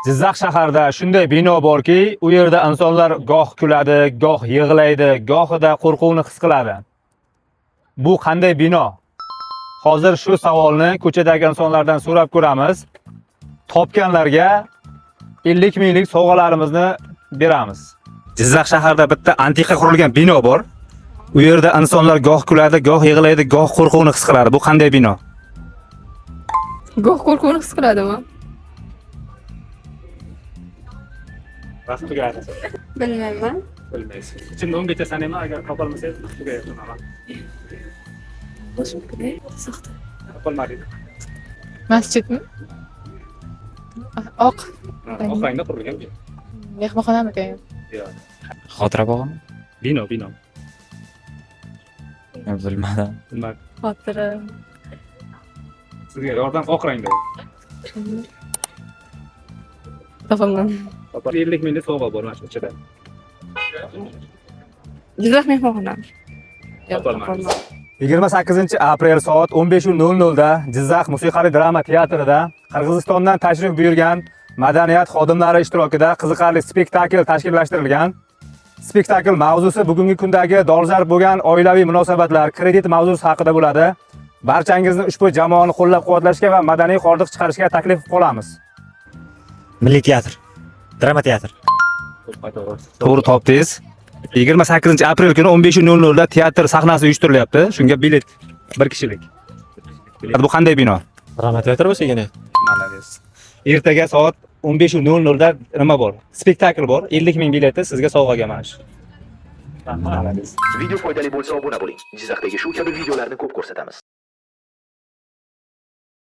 Jizzax shahrida shunday bino borki, u yerda insonlar goh kuladi, goh yig'laydi, gohida qo'rquvni his qiladi. Bu qanday bino? Hozir shu savolni ko'chadagi insonlardan so'rab ko'ramiz. Topganlarga 50 minglik sovg'alarimizni beramiz. Jizzax shahrida bitta antiqa qurilgan bino bor. U yerda insonlar goh kuladi, goh yig'laydi, goh qo'rquvni his qiladi. Bu qanday bino? Goh qo'rquvni his qiladimi? Vaqt tugadi. Bilmayman. Bilmaysiz. Ichimda 10 gacha sanayman, agar topolmasangiz tugayapti. Jizzaxda. Topolmadik. Masjidmi? Oq Oq rangda qurilgan bino. Mehmonxonamikan? Yo'q. Xotira bog'imi? Bino, bino. Bilmadim. Bilmadim. Xotira. Sizga yordam, oq rangda. Topolmadim. 50 minglik sovg'a bor mana shu ichida. Jizzax mehmonxonami? Yo'q, Topolmadim. topolmadim. 28 aprel soat 15:00 da Jizzax musiqali drama teatrida Qirg'izistondan tashrif buyurgan madaniyat xodimlari ishtirokida qiziqarli spektakl tashkillashtirilgan. Spektakl mavzusi bugungi kundagi dolzarb bo'lgan oilaviy munosabatlar, kredit mavzusi haqida bo'ladi. Barchangizni ushbu jamoani qo'llab-quvvatlashga va madaniy hordiq chiqarishga taklif qilamiz. Milliy teatr. Drama teatr. To'g'ri topdingiz. 28 aprel kuni 15:00 da teatr sahnasi uyushtirilyapti. Shunga bilet bir kishilik. Bu qanday bino? Drama teatr bo'lsa kerak. Молодец. Ertaga soat 15:00 da nima bor? Spektakl bor. 50 ming bileti sizga sovg'aga mana shu. Молодец. Video foydali bo'lsa, obuna bo'ling. Jizzaxdagi shu kabi videolarni ko'p ko'rsatamiz.